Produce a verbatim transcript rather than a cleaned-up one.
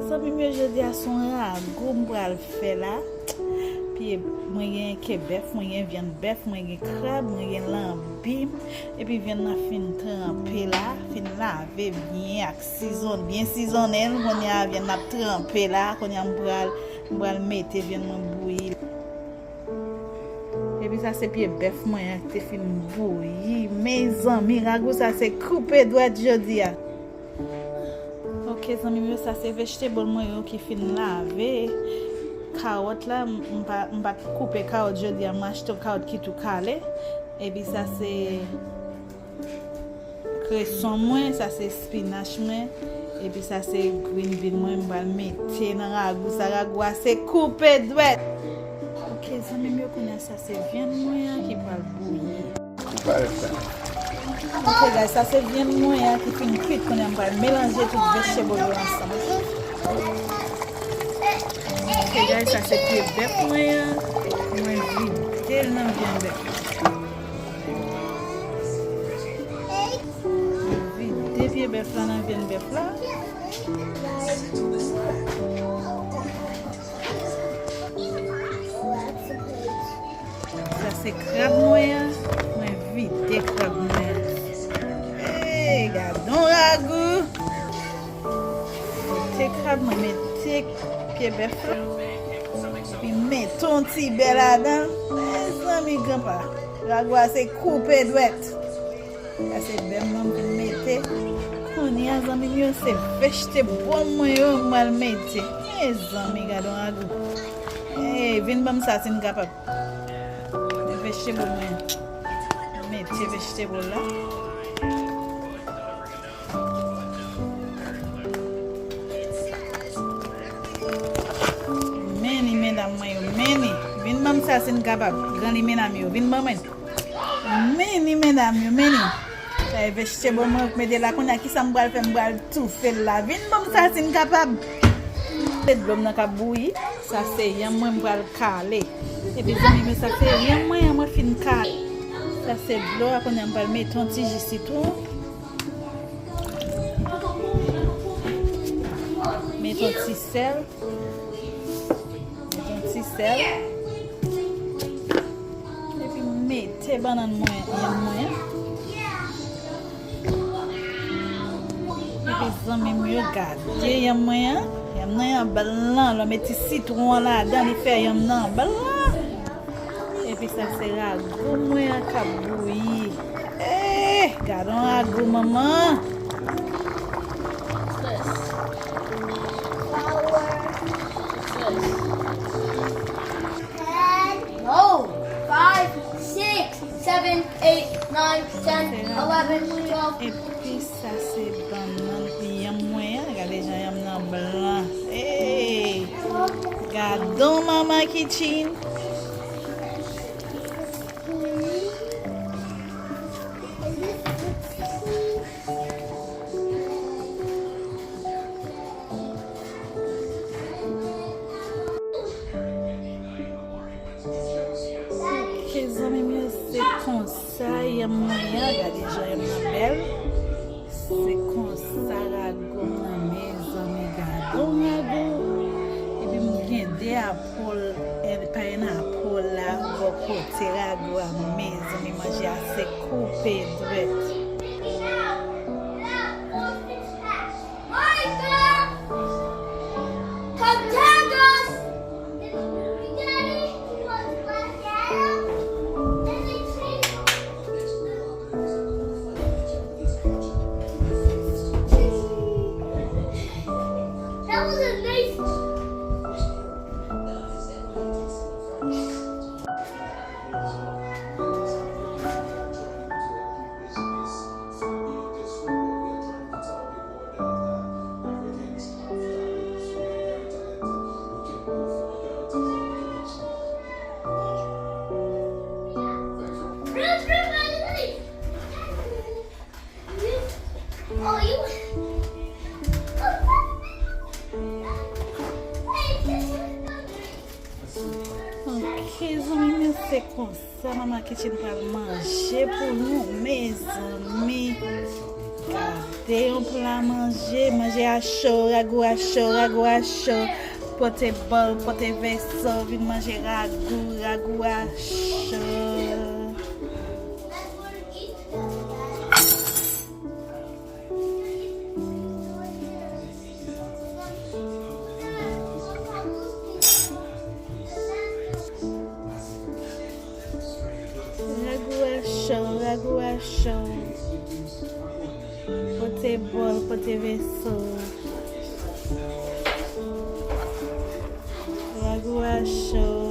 Zanmi m yo, jodi a se yon ragou m pral fè la. Pye, mwen gen ke bèf, mwen gen vyann bèf, mwen gen krab, mwen gen lanbi m. Epi vyann nan fin tranpe la, fin lave byen ak sizon, byen sizonnen l. Kounye a vyann nan ap tranpe la. Kounye a m pral, m pral mete vyann mwen bouyi. Epi sa se pye bèf mwen an ki te fin bouyi. Mezanmi, ragou sa se koupe dwèt jodi a. Ok, zanmi m yo, sa se vegetable mwen yo ki fin lave. Kawòt la, m, m pa, m pa t koupe kawòt jodi a, m achte yon kawòt ki tou kale. Epi sa se kreson mwen, sa se spinach mwen, epi sa se green bean mwen, m pral mete nan ragou sa. Ragou a se koupe dwèt. Ok, zanmi m yo, kounye a sa se vyann mwen an ki pral bouyi. Ok, guys, sa se vyann mwen an ki fin kwit, kounye a m pral melanje tout vegetable yo ansanm. Ok, guys, sa se pye bèf mwen an, mwen vide l nan vyann bèf la. Vide pye bèf la nan vyann bèf la. Sa se krab mwen an. Mwen vide krab mwen an. Hey, gadon ragou. Mete krab mwen, mete pye bèf la. Epi mete yon ti bè ladan. Mezanmi, granpa. Ragou a se koupe dwèt. Sa se bè m nan m fin mete. Kounye a, zanmi m yo, se vegetable mwen yo m pral mete. Mezanmi, gadon ragou. Hey, vin ban m sa si n kapab. Men vegetable mwen. Mete vegetable la. Meni, medam mwen yo, meni. Vin ban m sa si n kapab. Granli medam yo, vin ban mwen. Meni, medam yo, meni. Sa e vegetable mwen k mete la. Kounye a, kisa m pral fè? M pral toufe l la. Vin ban m sa si n kapab. Se dlo m nan k ap bouyi. Sa se yanm mwen m pral kale. Epi zanmi m, sa se yanm mwen an mwen fin kale. Sa se dlo a, kounye a m pral mete yon ti ji sitwon. Mete yon ti sèl. Mete yon ti sèl. Epi mete bannann mwen, yanm mwen an. Epi zanmi m yo, gade yanm mwen an. Yanm nan an blan, lè w mete sitwon an ladan, li fè yanm nan blan. Epi sa se ragou mwen an k ap bouyi. Eh, gadon ragou, manman. Ten, no, five, six, seven, eight, nine, ten, eleven, twelve. Epi sa se bannann yanm mwen an. Gade jan yanm nan blan. Hey! Gadon Mama Kitchen. Ok, zanmi m yo, se konsa yanm mwen an. Gade jan yanm nan bèl. Se konsa ragou m nan, mezanmi, gadon ragou. Epi m gen de apòl, eh, payenapòl la bò kote ragou a, mezanmi, manje a se koupe dwèt. That was amazing. Ok, zanmi m yo, se konsa Mama Kitchen pral manje pou nou, mezanmi. Gade yon pla manje, manje a cho, ragou a cho, ragou a cho. Pote bòl, pote veso, vin manje ragou, ragou a cho. Ragou a cho, ragou a cho. Pote bòl, pote veso. Ragou a cho.